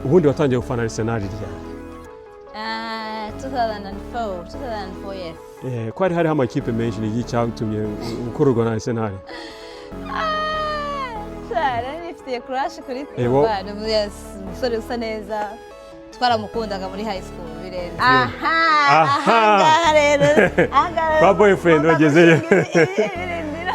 Ubundi watangiye gufana Arsenal ryari? 2004, 2004, yes. Ko hari hariho amakipe menshi, ni iki cyatumye ukururwa na Arsenal? Ah, nari nifitiye crush kuri yes, umusore usa neza, twaramukundaga muri high school birenze. Aha. Aha. Ahangaha rero, ahangaha. Kwa boyfriend ugomba wagezeyo. gushinga ibirindiro.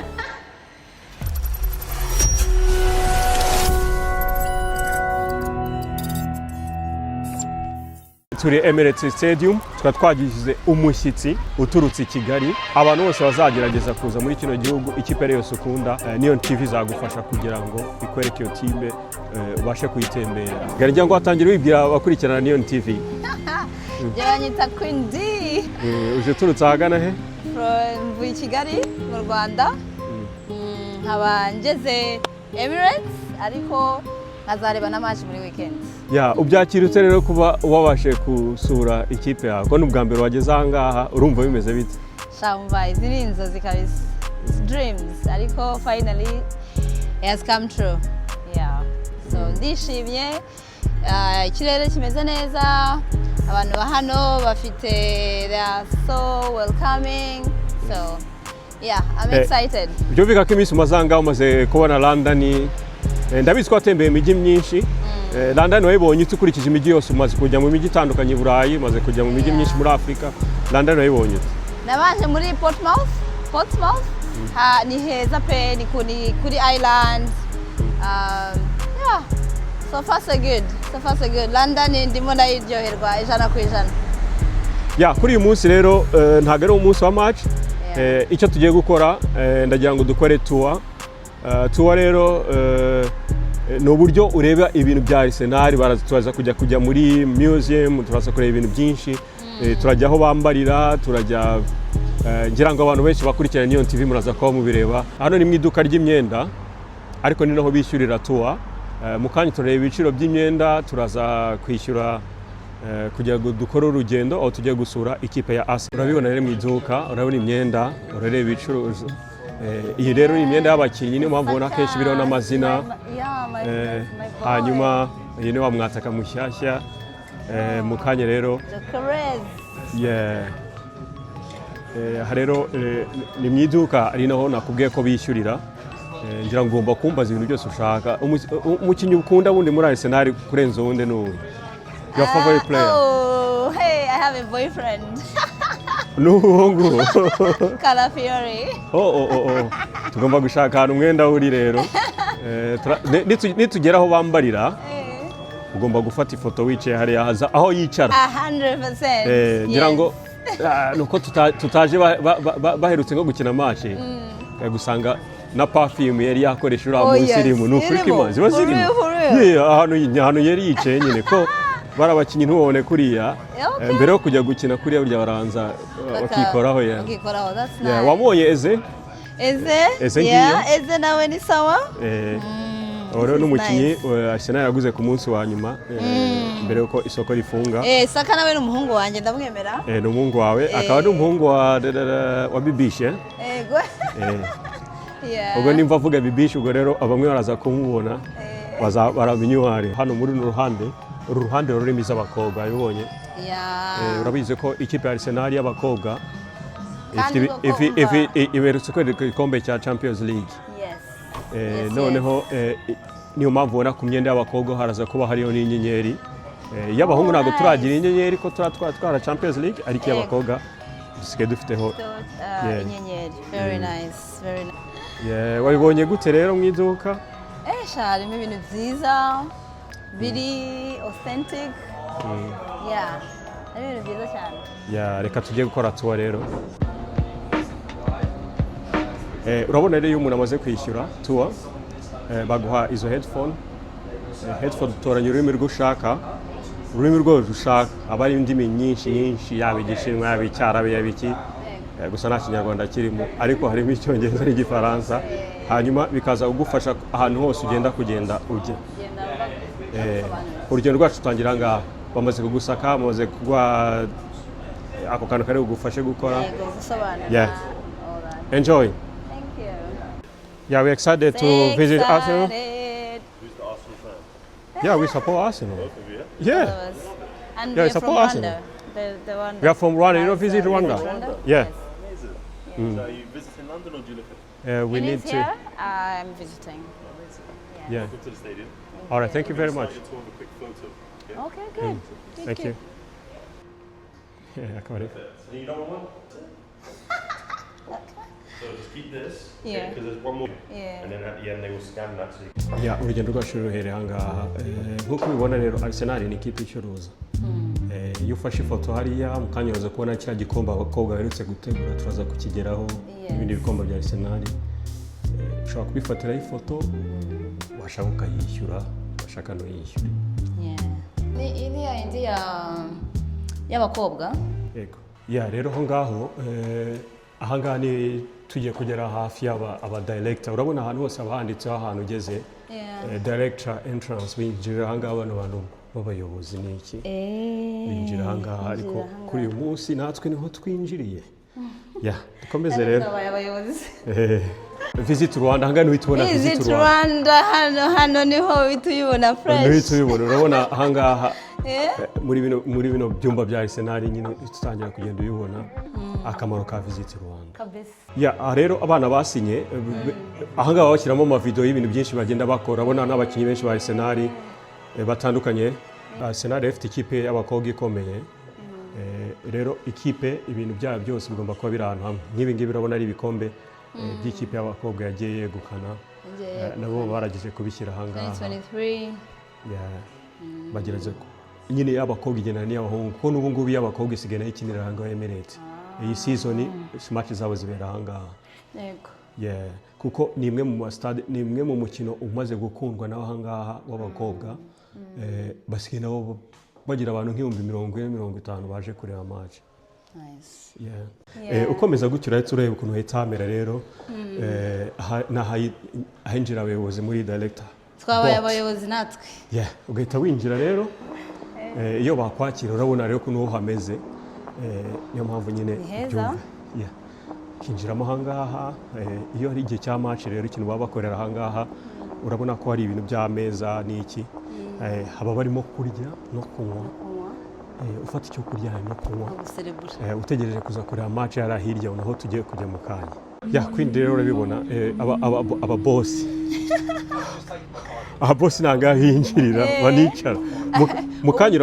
Turi Emirates Stadium, tukaba twagize umushyitsi uturutse i Kigali. Abantu bose bazagerageza kuza muri kino gihugu, ikipe ari yose ukunda, Nion TV izagufasha kugira ngo ikwereke iyo time, ubashe kuyitemberera. Ngira ngo watangira wibwira abakurikirana Nion TV. Njye banyita Queen D. Uje uturutse ahagana he? From, mvuye i Kigali mu Rwanda. Nkaba ngeze Emirates, ariko nkazareba na match muri weekend. Ya, ubyakira ute rero kuba wabashe gusura ikipe yawe, ko ni ubwa mbere wageze aha ngaha? Urumva bimeze bite? Shamva, izi ni inzozi kabisa. It's dreams, ariko finally it has come true. Yeah, so ndishimye. Ah, ikirere kimeze neza, abantu ba hano bafite, they are so welcoming, so yeah, I'm excited. Byumvikana ko iminsi umaze aha ngaha umaze kubona London. Ndabizi ko watembeye imijyi myinshi. London wayibonye ute ukurikije imijyi yose umaze kujya mu mijyi itandukanye i Burayi, umaze kujya mu mijyi myinshi muri Afurika? London wayibonye ute? Nabanje muri Portsmouth. Portsmouth ha, ni heza pe, ni kuri island. Yeah, so far so good, so far so good. London ndimo ndayiryoherwa 100%. Ya, kuri uyu munsi rero, ntabwo ari umunsi wa match. Icyo tugiye gukora, ndagira ngo dukore tour. Tour rero ni uburyo ureba ibintu bya Arsenal. Turaza kujya muri museum, turaza kureba ibintu byinshi. Turajya aho bambarira, turajya, ngira ngo abantu benshi bakurikirana Nion TV muraza kuba mubireba. Hano ni mu iduka ry'imyenda, ariko ni naho bishyurira tour. Mu kanya turareba ibiciro by'imyenda, turaza kwishyura kugira ngo dukore urugendo aho tugiye gusura ikipe ya Arsenal. Urabibona rero mu iduka, urabona imyenda, urareba ibicuruzwa. Iyi rero ni imyenda y'abakinnyi, niyo mpamvu ubona akenshi biriho n'amazina. Yeah, my, my boy. Hanyuma iyi ni wa mwataka mushyashya. Mu kanya rero Gyökeres. Yeah. Aha rero ni mu iduka, ari naho nakubwiye ko bishyurira. Ngira ngo ugomba kumbaza ibintu byose ushaka. Umukinnyi ukunda wundi muri Arsenal kurenza uwundi ni uwuhe? Your favorite player? Oh, hey, I have a boyfriend. Ni uwo nguwo? Calafiori. Oh. Tugomba gushaka ahantu umwenda uri rero. Nitugera aho bambarira, ugomba gufata ifoto wicaye hariya haza aho yicara. 100%. Ngira ngo nuko tutaje baherutse nko gukina match, gusanga na perfume yari yakoresha uriya munsi irimo. Ni ukuri Irimo. ko Imana ziba For zirimo. real, for real. Yeah, ahantu yari yicaye nyine, ko bari abakinnyi ntubabone kuriya. Mbere yo kujya gukina kuriya, burya baranza bakikoraho, yeah. Bakikoraho, that's Yeah, nice. wabonye Eze? Eze? Eze Yeah, ngiyo. Eze nawe ni sawa. Uwo rero This is ni umukinnyi nice. Arsenal yaguze ku munsi wa nyuma, mbere yuko isoko rifunga. Saka nawe ni umuhungu wanjye, ndamwemera. Ni umuhungu wawe, akaba ari umuhungu wa Bibishe. Ego. Ubwo nimba avuga Bibishe, ubwo rero bamwe baraza kumubona, baramenya uwo ari. Hano muri runo ruhande, uru ruhande rurimo iz'abakobwa, wabibonye? Yeah. Urabizi ko ikipe ya Arsenal y'abakobwa Kandi koko umva. iherutse kwereka igikombe cya Champions League. Yes. Noneho niyo mpamvu ubona ku myenda y'abakobwa haraza kuba hariho n'inyenyeri. Iy'abahungu ntabwo Nice. turagira inyenyeri ko turatwara Champions League, ariko iy'abakobwa dusigaye dufiteho So, inyenyeri. Very nice. Very nice. Yeah, wabibonye gute rero mu iduka? Sha, harimo ibintu byiza biri authentic. Yeah. Harimo ibintu byiza cyane. Ya, reka tujye gukora tour rero. Urabona rero iyo umuntu amaze kwishyura tour, baguha izo headphone. Headphone utoranya ururimi rw'ushaka, ururimi rwose ushaka, aba ari indimi nyinshi nyinshi, yaba Igishinwa, yaba Icyarabu, yaba iki. Gusa nta Kinyarwanda kirimo, ariko harimo Icyongereza n'Igifaransa, hanyuma bikaza kugufasha ahantu hose ugenda kugenda ujya. Genda. Urugendo rwacu rutangira ngaha, bamaze kugusaka, bamaze kuguha ako kantu kari bugufashe gukora. Yego, gusobanura. Yeah. All that. Enjoy. Thank you. Yeah, we're excited to visit Arsenal. Excited. Who's the Arsenal fan? Yeah, we support Arsenal. Both of you. Yeah. All of us. And Yeah, we are support from Arsenal. Rwanda. The one We are from Rwanda. You know, guys, visit Rwanda. Rwanda? Yeah. Yes. Amazing. So are you visiting London or do you live here? We He need lives to. here. I'm visiting. Yeah. Welcome to the stadium. All right. Thank you very Start much. your tour with a quick photo. Yeah. Okay, good. Good, Thank good. you. Yeah, akaba ari- So you don't want one? So just keep this. Yeah. Because there's one more. Yeah. And then at the end they will scan that so you Yeah, urugendo rwacu ruhereye ahangaha. Nk'uko ubibona rero, Arsenal ni ikipe icuruza. Iyo ufashe ifoto hariya mu kanya uraza kubona kiriya gikombe abakobwa baherutse gutegura, turaza kukigeraho, n'ibindi bikombe bya Arsenal. Ushobora kubifatiraho ifoto, washaka ukayishyura, washaka ntuyishyure. Yeah. Ni iyi ni ya yindi y'abakobwa. Yego. Ya, rero aho ngaho, ahangaha ni tugiye kugera hafi y'aba aba director. Urabona ahantu hose haba handitseho ahantu ugeze. Director entrance, binjirira ahangaha bano bantu b'abayobozi n'iki, binjira ahangaha, ariko kuri uyu munsi natwe niho twinjiriye. Ya, dukomeze rero. Twabaye abayobozi. Visit Rwanda, ahangaha niho tubona Visit Visit Rwanda. Rwanda, hano niho uhita uyibona Niho fresh. tubibona. Urabona ahangaha, muri bino byumba bya Arsenal nyine tutangira kugenda uyibona akamaro ka Visit Rwanda. Kabisa. Ya, aha rero abana basinye, ahangaha bashyiramo amavideo y'ibintu byinshi bagenda bakora. Urabona n'abakinnyi benshi ba Arsenal batandukanye. Arsenal ifite ikipe y'abakobwa ikomeye. Rero ikipe ibintu byayo byose bigomba kuba biri ahantu hamwe nk'ibi ngibi. Urabona ari ibikombe by'ikipe y'abakobwa yagiye yegukana. Nabo barageze kubishyira ahangaha. 2023. Yeah. Bagerageza nyine y'abakobwa igendana n'iy'abahungu, kuko n'ubu ngubu iy'abakobwa isigaye nayo ikinira ahangaha Emirates. Iyi season match zabo zibera ahangaha. Yeah. Kuko ni imwe mu stade, ni imwe mu mukino umaze gukundwa nawe ahangaha w'abakobwa. Basigaye nabo bagira abantu nk'ibihumbi 40, 50 baje kureba match. Nice. Yeah. Yeah. Ukomeza gutyo urahita ureba ukuntu hahita hamera rero. Ni ahinjira abayobozi muri director Twabaye box. abayobozi natwe. Yeah, ugahita winjira rero. Iyo bakwakira urabona rero ukuntu hameze. Niyo mpamvu nyine Ni heza. ubyumva. Yeah. Ukinjiramo ahangaha, iyo ari igihe cya match rero, ikintu baba bakorera ahangaha, urabona ko hari ibintu by'ameza n'iki. Haba barimo kurya no kunywa. Kunywa. Ufata icyo kurya no kunywa. No guserebura. Utegereje kuza kureba match yari hirya, naho tugiye kujya mu kanya. Ya kwindi rero urabibona, aba boss ntabwo aho binjirira banicara. Mu kanya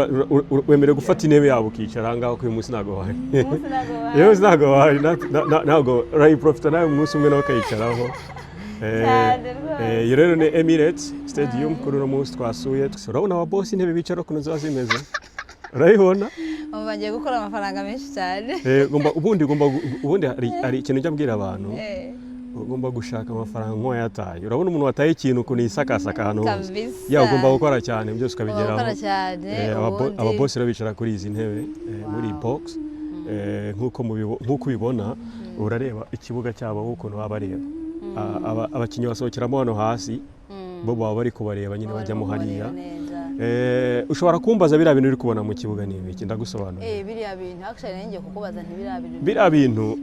wemerewe gufata intebe yabo ukicara ahangaha, kuko uyu munsi ntabwo bahari. Umunsi ntabwo bahari. Uyu munsi ntabwo bahari, ntabwo urayiprofita nawe umunsi umwe nawe ukayicaraho. Cyane rwose. Iyi rero ni Emirates Stadium kuri uno munsi twasuye. Urabona aba boss intebe bicaraho ukuntu ziba zimeze, urabibona. Ubu bagiye gukora amafaranga menshi cyane. Ubundi hari ikintu njya mbwira abantu: ugomba gushaka amafaranga nk'uwayataye. Urabona umuntu wataye ikintu ukuntu yisakasaka ahantu hose. Kabisa. Ya, ugomba gukora cyane, byose ukabigeraho. Gukora cyane, ubundi. Ababosi rero bicara kuri izi ntebe, muri iyi box. Nk'uko ubibona, urareba ikibuga cyabo ukuntu baba bareba. Abakinnyi basohokeramo hano hasi, bo baba bari kubareba nyine, bajyamo hariya. Ushobora kumbaza biriya bintu uri kubona mu kibuga ni ibiki, ndagusobanurira. Biriya bintu actually nari ngiye kukubaza nti biriya bintu. Biriya bintu,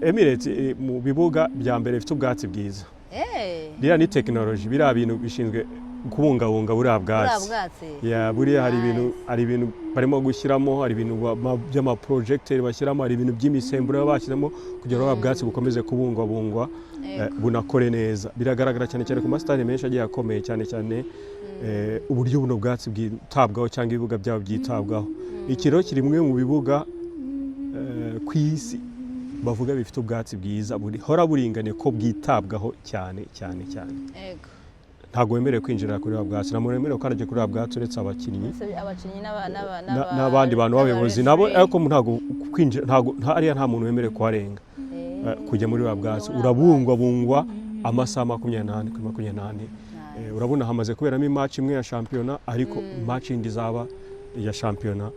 Emirates iri mu bibuga bya mbere bifite ubwatsi bwiza. Biriya ni tekinoloji, biriya bintu bishinzwe kubungabunga buriya Buriya bwatsi. bwatsi. Ya, buriya hari ibintu Nice. hari ibintu barimo gushyiramo, hari ibintu by'amaprojecteur bashyiramo, hari ibintu by'imisemburo baba bashyizemo kugira ngo buriya bwatsi bukomeze kubungwabungwa, bunakore neza. Biragaragara cyane cyane ku masitade menshi agiye akomeye cyane cyane, uburyo buno bwatsi bwitabwaho cyangwa ibibuga byabo byitabwaho. Iki rero kiri mwe mu bibuga ku isi bavuga bifite ubwatsi bwiza buhora buringaniye, ko bwitabwaho cyane cyane cyane. Ntabwo wemerewe kwinjira kuri buriya bwatsi, nta muntu wemerewe gukandagira kuri buriya bwatsi uretse abakinnyi Abakinnyi n'abandi bantu b'abayobozi nabo, n'aba ariko ntabwo kwinjira, ntabwo hariya nta muntu wemerewe kuharenga, kujya muri buriya bwatsi. Urabungwabungwa amasaha 24 kuri 24. Urabona hamaze kuberamo imatch imwe ya shampiyona, ariko match yindi izaba ya shampiyona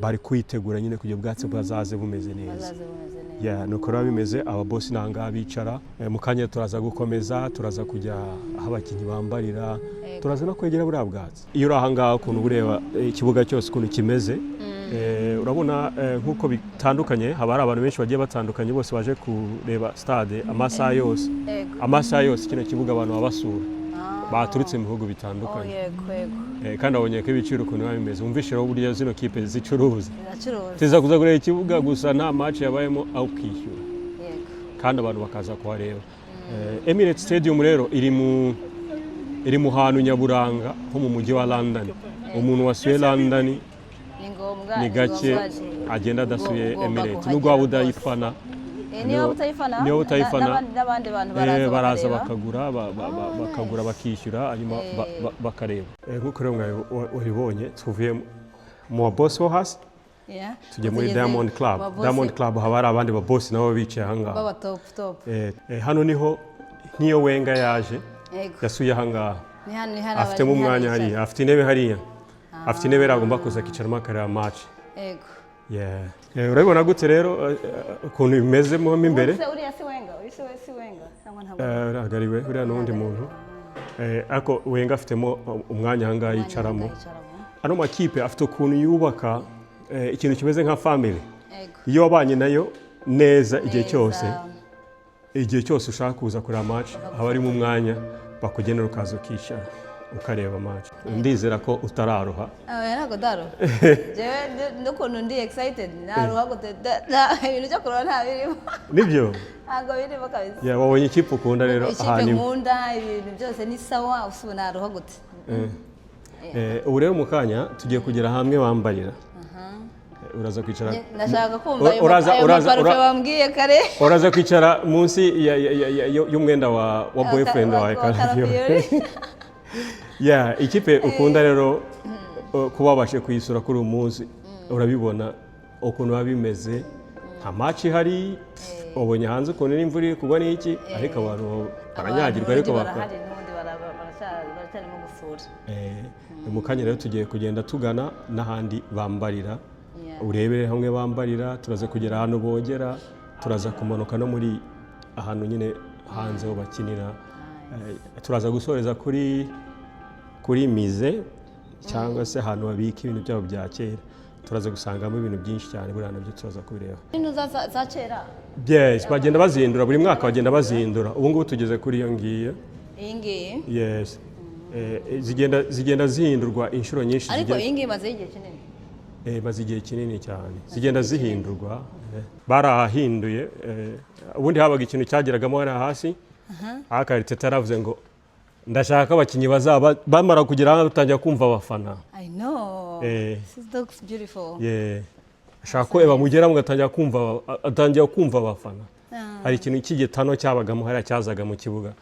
bari kuyitegura nyine kugira ubwatsi bwazaze bumeze neza. Bazaze bumeze neza. Yeah, nuko rero bimeze. Ababosi ni ahangaha bicara. Mu kanya turaza gukomeza, turaza kujya aho abakinnyi bambarira, turaza no kwegera buriya bwatsi. Iyo uri ahangaha ukuntu uba ureba ikibuga cyose ukuntu kimeze. Urabona, nk'uko bitandukanye, haba hari abantu benshi bagiye batandukanye bose baje kureba stade amasaha yose. Amasaha yose kino kibuga abantu baba basura. Baturutse mu bihugu bitandukanye. Yego. Kandi wabonye ko ibiciro ukuntu biba bimeze. Wumvishe rero uburyo zino kipe zicuruza. Biracuruza. Tuza kuza kureba ikibuga gusa, nta match yabayemo, aho ukishyura. Kandi abantu bakaza kuhareba. Emirates Stadium rero iri mu hantu nyaburanga ho mu mujyi wa London. Umuntu wasuye London Ni ngombwa. ni gake ngombwa. Agenda adasuye Ugomba Emirates, kuhagera nubwo waba rwose. udayifana. Niba utayifana, Niba utayifana, n'abandi bantu baraza baraza bakareba. Bakagura bakagura, Nice. bakishyura, hanyuma bakareba. Nk'uko rero wabibonye, tuvuye mu ba boss wo hasi, tujya muri Tugeze Diamond Club. mu ba boss Diamond Club haba hari abandi ba boss nabo bicaye ahangaha. Baba top top. Hano niho nk'iyo Wenger yaje, yasuye ahangaha. Ni hano Afitemo ni hano umwanya yicaye. hariya, afite intebe hariya, afite intebe agomba kuza akicaramo akareba match. Yeah. Urabibona gute rero ukuntu bimeze mo imbere? Ese uriya si Wenger? Uriya si Wenger cyangwa ntabwo? Ntabwo ari we, uriya n'uwundi muntu. Ariko Wenger afitemo umwanya ahangaha yicaramo. Yicaramo. Ano makipe afite ukuntu yubaka ikintu kimeze nka family. Iyo wabanye nayo neza igihe Neza. cyose, igihe cyose ushaka kuza kureba match, haba harimo umwanya bakugenera, ukaza ukicara ukareba match. Ndizera ko utararuha. Oya, ntabwo ndaruha. Jewe n'ukuntu ndi excited, naruha gute? Ibintu byo kuruha nta birimo. Nibyo. Ntabwo birimo kabisa. Yeah, wabonye ikipe ukunda rero Ikipe ahantu imwe. nkunda, ibintu byose ni sawa, ubu naruha gute? Ubu rero mu kanya tugiye kugera hamwe bambarira. Uraza kwicara. Ndashaka kumva ayo ayo maparufe bambwiye kare. Uraza kwicara munsi y'umwenda wa boyfriend wawe Wa Calafiori. Calafiori. Yeah, ikipe ukunda rero, kuba wabashe kuyisura kuri uyu munsi, urabibona ukuntu biba bimeze. Nta match ihari, ubonye hanze ukuntu n'imvura iri kugwa n'iki, ariko abantu baranyagirwa, ariko Abantu baka barahari n'ubundi baracyarimo gusura. Mu kanya rero tugiye kugenda tugana n'ahandi bambarira. Urebere hamwe bambarira, turaza kugera ahantu bogera, turaza kumanuka no muri ahantu nyine hanze ho bakinira. Turaza gusoreza kuri musée cyangwa se ahantu babika ibintu byabo bya kera. Turaza gusangamo ibintu byinshi cyane, buriya nabyo turaza kubireba. Ibintu za kera. Yes, bagenda bazihindura buri mwaka, bagenda bazihindura. Ubu ngubu tugeze kuri iyo ngiyo. Iyi ngiyi? Yes. Zigenda zihindurwa inshuro nyinshi. Ariko zigenda iyi ngiyi imazeho igihe kinini. Maze igihe kinini cyane, zigenda zihindurwa. Barahahinduye. Ubundi habaga ikintu cyageragamo hariya hasi, ariko Arteta yaravuze ngo ndashaka ko abakinnyi bazaba bamara kugera hano batangira kumva abafana. I know. This looks beautiful. Yeah. Ashaka ko bamugeramo ugatangira kumva, atangira kumva abafana. Hari ikintu cy'igitano cyabagamo hariya cyazaga mu kibuga.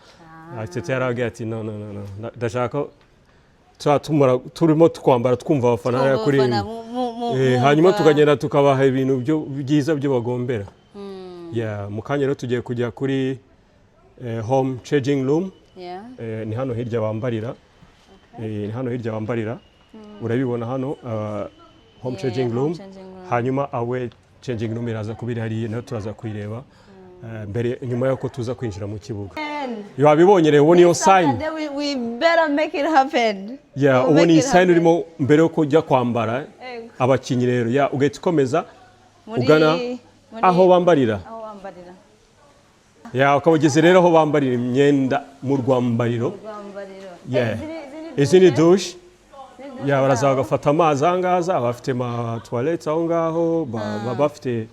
Arteta yarababwiye ati: "No, no, no, no, ndashaka ko tuba tumara turimo twambara twumva abafana hariya kuri Abafana hanyuma mwumva. Tukagenda tukabaha ibintu byiza byo bagombera." Yeah, mu kanya rero tugiye kujya kuri home changing room. Ni hano hirya bambarira. Ni hano hirya bambarira, urabibona hano, home changing home room. Changing room. Hanyuma away changing room iraza kuba iri hariya, nayo turaza kuyireba mbere nyuma y'uko tuza kwinjira mu kibuga. Wabibonye rero, ubu niyo sign. Saturday we better make it happen. Yeah, We'll ubu make ni it sign happen. urimo mbere yo kujya kwambara. Abakinnyi rero, ya, ugahita ukomeza ugana aho bambarira. Aho bambarira. Ya, ukaba ugeze rero aho bambarira imyenda mu rwambariro. Rwambariro. Yeah. Ziri Izi ni douche? douche. Ziri Ya, baraza zabo? bagafata amazi aha ngaha, baba bafite ma toilette aho ngaho, baba bafite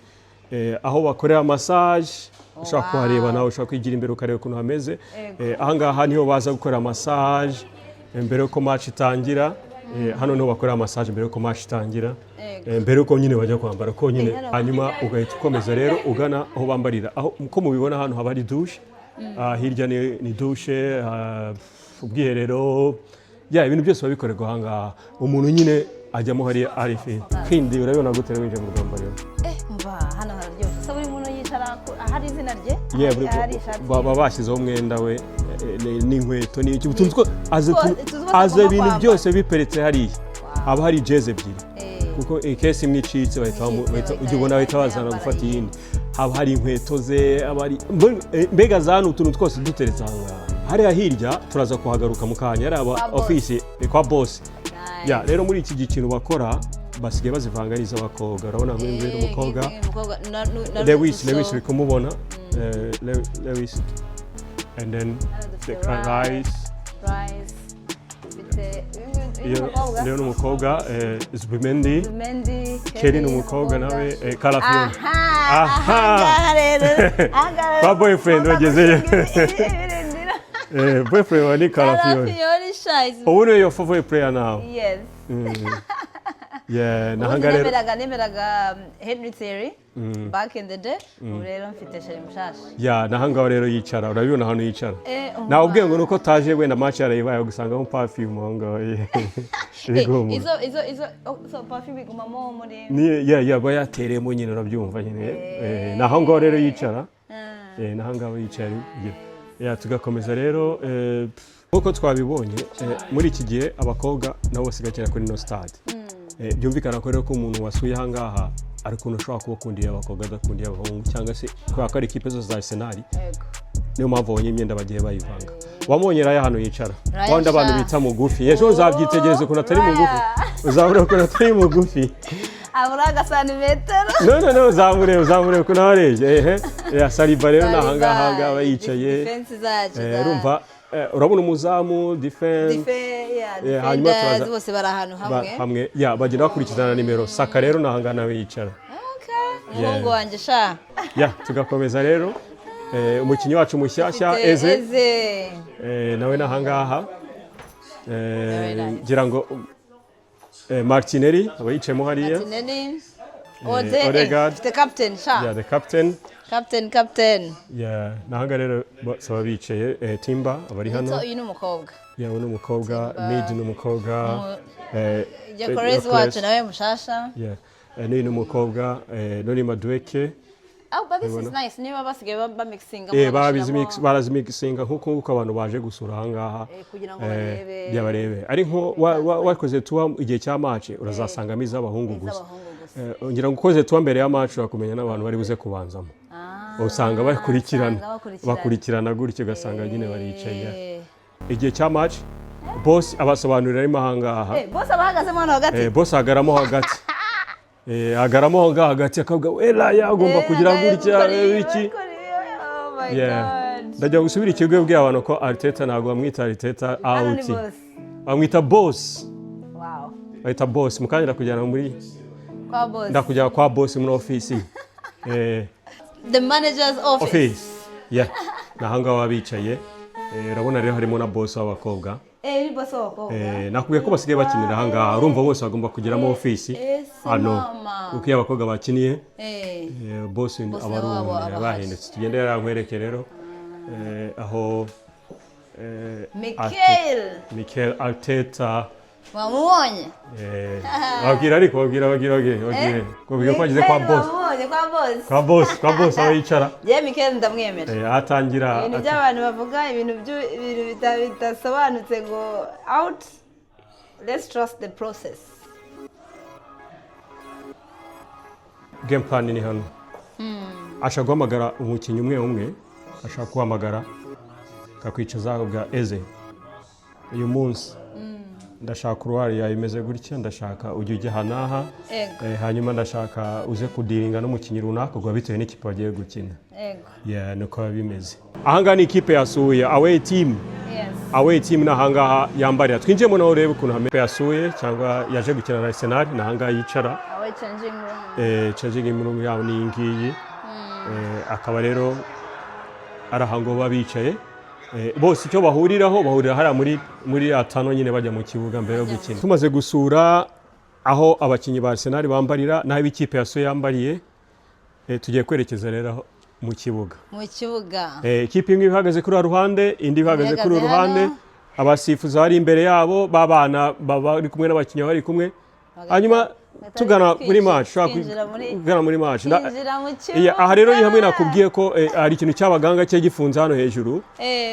aho bakorera massage. Ushobora kuhareba nawe, ushobora kwigira imbere ukareba ukuntu hameze. Aha ngaha niho baza gukorera massage mbere yuko match itangira. Hano niho bakorera massage mbere yuko match itangira. Mbere yuko nyine bajya kwambara ko nyine, hanyuma ugahita ukomeza rero ugana aho bambarira. Aho uko mubibona hano haba hari douche. Ah, hirya ni douche, ubwiherero, ya, ibintu byose biba bikorerwa aha ngaha. Umuntu nyine ajyamo hariya ari fi kindi. Urabibona gute rero winjiye mu rwambariro? Umva, hano hararyoshye. Se buri muntu yicara ahari izina rye? Yeah, Ahari ishati? Baba bashyizeho umwenda we n'inkweto n'iki, utuntu two aze Tuzi ko aze agomba ibintu kwambara. byose biperetse hariya. Haba hari jezi ebyiri, kuko ikesi imwe icitse bahita Icitse, ujya ubona bahita bahita bazana yambara gufata iyindi. iyindi. Haba hari inkweto ze, haba hari mbega za hano utuntu twose duteretse aha ngaha. Hariya hirya turaza kuhagaruka mu kanya, hariya Kwa boss. ofisi kwa boss. Nice. Ya, rero muri iki gihe bakora basigaye bazivanga n'iz'abakobwa. Urabona nk'uyu nguyu ni umukobwa. Umukobwa Lewis. Russo. Lewis uri kumubona. Lewis and then dufite Declan Rice. Rice. Rice mfite uyu Iyo mukobwa. Niyo ni umukobwa, Zubimendi. Mendy. Kelly ni umukobwa nawe, Calafiori. Aha. Aha. Ahangaha rero, ahangaha Kwa boyfriend wagezeyo. Ibirindiro. Boyfriend wa ni Calafiori. Calafiori sha is Ubu niyo your favorite player now? Yes. Yeah, Ubundi nahanga rero. nemeraga Henry Thierry back in the day. Ubu rero mfite chéri mushasha. Yeah, nahangaho rero yicara, urabibona ahantu yicara. Umva. Nawe ubwiye ngo nuko taje wenda match yarayibaye, gusangamo perfume aho ngaho iri guhumura. Izo oh, so perfume igumamo muri Ni yeah, aba yatereyemo nyine, urabyumva nyine. Naho ngaho rero yicara. Naho ngaho yicara. Yeah, tugakomeza rero, nk'uko twabibonye, muri iki gihe abakobwa nabo basigaye bakina kuri ino stade. Byumvikana ko rero ko umuntu wasuye aha ngaha ari ukuntu ushobora kuba ukundiye abakobwa adakundiye abahungu, cyangwa se kubera ko ari ikipe zose za Arsenal. Niyo mpamvu abonye imyenda bagiye bayivanga. Wamubonye Raya hano yicara? Raya wandi abantu sha. bita mugufi, ejo uzabyitegereza ukuntu atari mugufi. Raya. Uzabura ukuntu atari mugufi. Abura agasantimetero. No, uzamureba, uzamureba ukuntu aba arebye. Ehe, ya Saliba rero ni aha ngaha aba yicaye. Defense zacu. Urumva, urabona umuzamu, defense. Yeah, Hanyuma defenders turaza bose bari ahantu hamwe. Hamwe, ya, bagenda bakurikizana na nimero. Saka rero ni aha ngaha nawe yicara. Okay, umuhungu wanjye sha. Ya, tugakomeza rero. Umukinnyi wacu mushyashya Mfite Eze. Eze. Nawe ni aha ngaha. Very nice. Ngira ngo Martinelli aba yicayemo hariya. Martinelli, Ode, Odegaard. mfite captain sha. Yeah, the captain. Captain, captain. Yeah, naho rero bose baba bicaye. Timber aba ari hano. So uyu ni umukobwa. Yeah, uyu ni umukobwa. Timber. Mid ni umukobwa. Gyökeres wacu nawe mushasha. Yeah. N'uyu ni umukobwa, Noni Madueke. Oh, but this is nice, niba basigaye bamixinga. Barazimixinga nk'uko nguko abantu baje gusura aha ngaha kugira ngo barebe. Ya, barebe. Ari nko wakoze tour igihe cya match, urazasangamo iz'abahungu gusa. Iz'abahungu gusa. Ngira ngo ukoze tour mbere ya match, urakumenya n'abantu bari buze kubanzamo. Usanga bakurikirana. Usanga bakurikirana. Bakurikirana gutyo, ugasanga nyine baricaye. Igihe cya match, boss abasobanurira arimo aha ngaha. Bose abahagazemo hano hagati. Boss ahagaramo hagati. Ahagaramo aho ngaho hagati, akavuga Raya agomba kugira gutya, iki. Oh my Yeah. God. Ndagira ngo usubire ikigo ubwiye abantu ko Arteta ntabwo bamwita Arteta Hano ni out. boss. Bamwita boss. Wow. Bahita boss. Mu kanya ndakujyana muri Kwa boss. ndakujyana kwa boss muri office. The manager's office. Office. Yeah. Naho ngaho baba bicaye. Urabona rero harimo na boss w'abakobwa. Ni boss w'abakobwa. Nakubwiye ko basigaye bakinira aha ngaha. Urumva bose bagomba kugiramo office. Ese Hano. mama. Kuko iyo abakobwa bakiniye, boss Boss aba ari wabo umuntu aba ahari. bahindutse. Tugende rero nkwereke rero aho Mikel. Mikel Arteta. Wamubonye? Babwira ariko, babwira, babwira, babwira, babwira, babwira ko bageze kwa Mikel boss. Wamubonye kwa boss? Kwa boss, kwa boss aho yicara. Ye, Mikel ndamwemera. Atangira Ibintu by'abantu bavuga ibintu ibintu bidasobanutse ngo out, let's trust the process. Game plan ni hano. Ashaka guhamagara umukinnyi umwe umwe, ashaka guhamagara akakwicaza bwa Eze: "Uyu munsi ndashaka uruhare yawe imeze gutya, ndashaka ujye ujya aha n'aha." Hanyuma ndashaka uze kudealinga n'umukinnyi runaka, ubwo bitewe n'ikipe bagiye gukina. Yeah, niko biba bimeze. Ahangaha ni ikipe yasuye, away team. Away team ni ahangaha yambarira. Twinjiyemo nawe urebe ukuntu hameze. Yasuye cyangwa yaje gukina na Arsenal, ni ahangaha yicara. Away changing room. Changing room yabo ni iyi ngiyi. Akaba rero ari aha ngo baba bicaye. Bose icyo bahuriraho, bahurira hariya muri atano nyine, bajya mu kibuga mbere yo gukina. Tumaze gusura aho abakinnyi ba Arsenal bambarira n'aho ikipe yasuye yambariye, tugiye kwerekeza rero aho mu kibuga. Mu kibuga. Ikipe imwe ihagaze kuri uru ruhande, indi ihagaze kuri uru Ihagaze ruhande. hano. Abasifuzi bari imbere yabo, b'abana baba bari kumwe n'abakinnyi bari kumwe, hanyuma tugana muri match, ushobora kugana muri match. Kwinjira mu kibuga. Iya, aha rero ni hamwe nakubwiye ko hari ikintu cy'abaganga cye gifunze hano hejuru.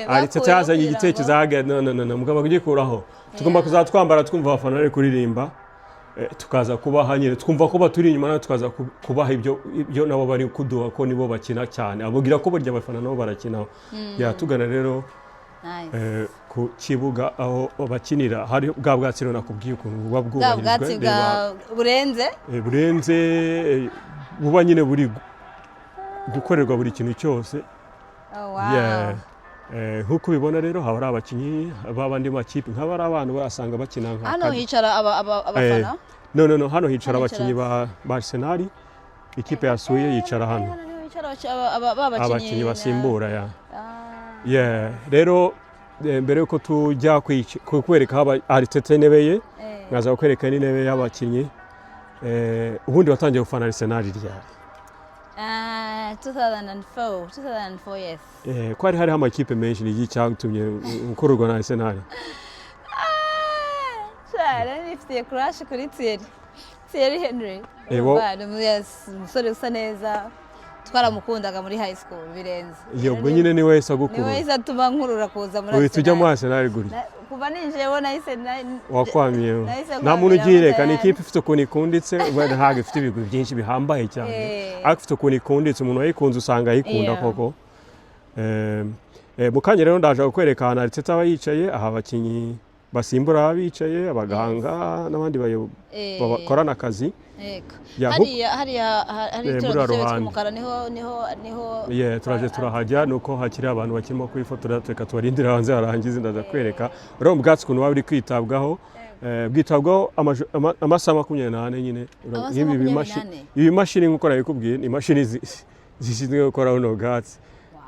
Aretse Bakuyeho cyazanye kugira igitekerezo ahaga: "No, no, no, no, mugomba kugikuraho. Tugomba kuzatwambara twumva abafana bari kuririmba, tukaza kubaha nyine, twumva ko baturi inyuma, natwe tukaza kubaha ibyo nabo bari kuduha, ko nibo bakina cyane." Ababwira ko burya abafana nabo barakina. Ya, tugana rero Nice. Ku kibuga aho bakinira, hari bwa bwatsi rero nakubwiye ukuntu buba Bwa bwubahirijwe. bwatsi bwa Reba, burenze. Burenze, buba nyine buri gukorerwa buri kintu cyose. Oh, wow. Yeah. Nk'uko ubibona rero, haba hari abakinnyi b'abandi makipe, nk'aba ari abantu barasanga bakina nka Hano hicara abafana? No, hano hicara Hano abakinnyi ba Arsenal. Ikipe yasuye yicara hano. Hano niho hicara ba bakinnyi. Abakinnyi basimbura ya. Ah. Yeah, rero mbere yuko tujya kukwereka aho Arteta intebe ye, nkaza kukwereka n'intebe y'abakinnyi. Ubundi watangiye gufana Arsenal ryari? Ah, 2004, 2004, yes. Ko hari hariho amakipe menshi, ni iki cyatumye ukururwa na Arsenal? Sha, nari nifitiye crush kuri Thierry Henry. Urumva, yes, umusore usa neza, twaramukundaga muri high school birenze. Iyo ubwo nyine ni wese Ni agukurura. wese atuma nkurura kuza muri Uhita ujya muri Arsenal. Arsenal gutya. Kuva ninjiyeho nahise Wakwamiyeho. Nahise Nta muntu nkwamira ugiyireka, ni tayari. ikipe ifite ukuntu ikunditse. Wenda ntabwo ifite ibigwi byinshi bihambaye cyane, ariko ifite ukuntu ikunditse, umuntu wayikunze usanga ayikunda koko. Mu kanya rero ndaje kukwereka ahantu Arteta aba yicaye, aha abakinnyi basimbura baba bicaye, abaganga n'abandi bakorana akazi. Yego. Ya, Hariya hari muri turiya dutebe ruhande. tw'umukara, niho. Yeah, turaje turahajya, nuko hakiri abantu bakirimo kwifotora, reka tubarindire hanze harangize, ndaza kwereka. Urabona ubwatsi ukuntu buba buri kwitabwaho, bwitabwaho amasaha 24 nyine. Amasaha Nk'ibi 24? Ibi bimashini, nk'uko nabikubwiye, ni imashini zishinzwe gukora buno bwatsi.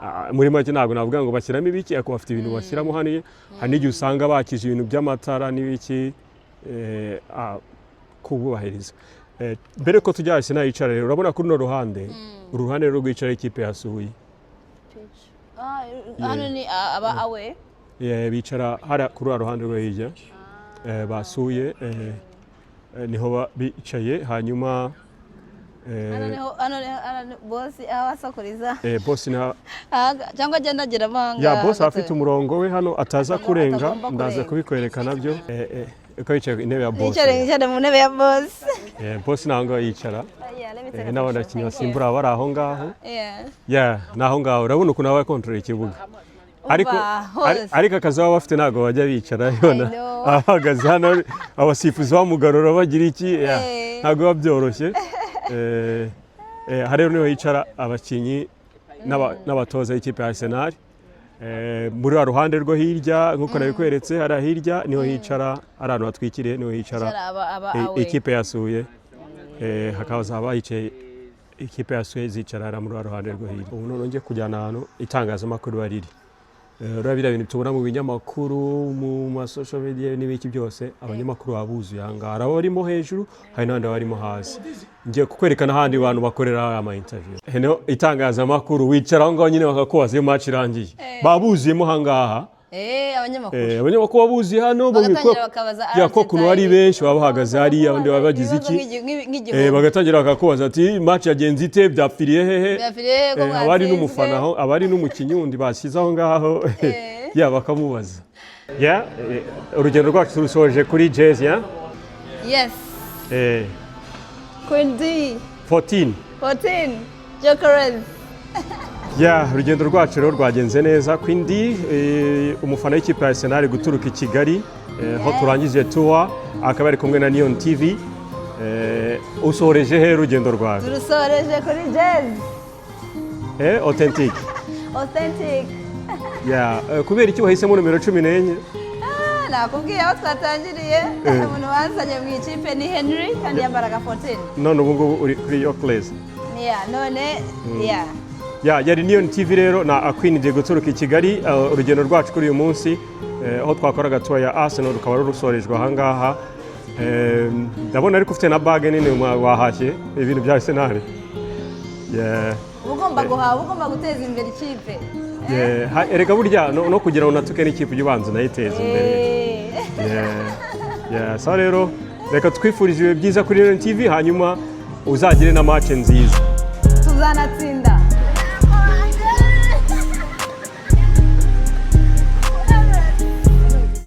Ah, muri make ntabwo navuga ngo bashyiramo ibiki, ariko bafite ibintu bashyiramo hano. Hari n'igihe usanga bakije ibintu by'amatara n'ibiki, kububahiriza. Mbere ko tujya Arsenal yicara rero, urabona kuri runo ruhande, uru ruhande rero rwicara ikipe yasuye. Ah, hano ni aba away. Yeah, bicara hariya kuri uru ruhande rwo hirya. Basuye, niho bicaye, hanyuma Hano niho boss aho asakuriza. Boss na Cyangwa agenda ageramo aha ngaha Ya, boss aba gato. afite umurongo we hano ataza kurenga. Atagomba Ndaza kurenga. kubikwereka nabyo. Uko yicaye ku intebe ya boss. Nicare mu ntebe ya boss. Boss naho ngaho yicara. Yeah, let me take a N'abandi picture. bakinnyi Thank you. basimbura bari aho ngaho. Yeah. Yeah, naho ngaho urabona ukuntu aba akontorora ikibuga, ariko Umva, hose. Ariko akazi baba bafite, ntabwo bajya bicara yona Know. ahagaze hano, abasifuzi bamugarura bagira iki, yeah, ntabwo biba byoroshye. Aha rero niho hicara abakinnyi n'abatoza b'ikipe ya Arsenal. Muri wa ruhande rwo hirya, nk'uko nabikweretse, hariya hirya niho hicara, ari ahantu hatwikiriye, niho hicara Hicara aba away. Ikipe yasuye. Hakaza haba hicaye ikipe yasuye, zicara hariya muri wa ruhande rwo hirya. Ubu noneho ngiye kujyana ahantu itangazamakuru riba riri. Urabona biriya bintu tubona mu binyamakuru, mu ma social media n'ibiki byose, abanyamakuru baba buzuye aha ngaha. Hari abarimo hejuru, hari n'abandi barimo hasi. Ngiye kukwereka n'ahandi bantu bakorera ama interview. Hano itangazamakuru wicara aho ngaho nyine, bakakubaza iyo match irangiye. Baba buzuyemo aha ngaha. Abanyamakuru. Abanyamakuru baba buzuye hano. Bagatangira bakabaza Ya, ko ukuntu ari benshi, baba bahagaze hariya, abandi baba bagize ibibazo iki. nk'igihumbi. Bagatangira bakakubaza ati: "Match yagenze ite? Byapfiriye hehe?" Byapfiriye hehe ko Haba hari mwatsinzwe? n'umufana aho, aba ari n'umukinnyi wundi bashyize aho ngaho, ya, bakamubaza. Ya, urugendo rwacu turusoje kuri jezi ya Yes. Queen D. 14. 14. Gyökeres. Ya, urugendo rwacu rero rwagenze neza. Queen D, umufana w'ikipe ya Arsenal guturuka i Kigali, aho turangije tour, akaba ari kumwe na Neon TV. Usoreje he urugendo rwawe? Turusoreje kuri jazz. Authentic. Authentic. Ya, kubera iki wahisemo nomero 14? Ah, nakubwiye aho twatangiriye. Umuntu wazanye mu ikipe ni Henry, kandi yambaraga 14. None ubu ngubu uri kuri Gyökeres. Yeah, none yeah. Ya, yari Neon TV rero na Queen D guturuka i Kigali. Urugendo rwacu kuri uyu munsi, aho twakoraga tour ya Arsenal, rukaba rusorejwe aha ngaha. Ndabona ariko ufite na bag nini, wahashye ibintu bya Arsenal. Yeah. Uba ugomba guhaha, uba ugomba guteza imbere ikipe. Yeah. Erega burya no kugira ngo unatuke n'ikipe, ujye ubanza unayiteze imbere. Yeah. Sawa rero, reka twifurize ibihe byiza kuri Neon TV, hanyuma uzagire na match nziza. Tuzanatsinda.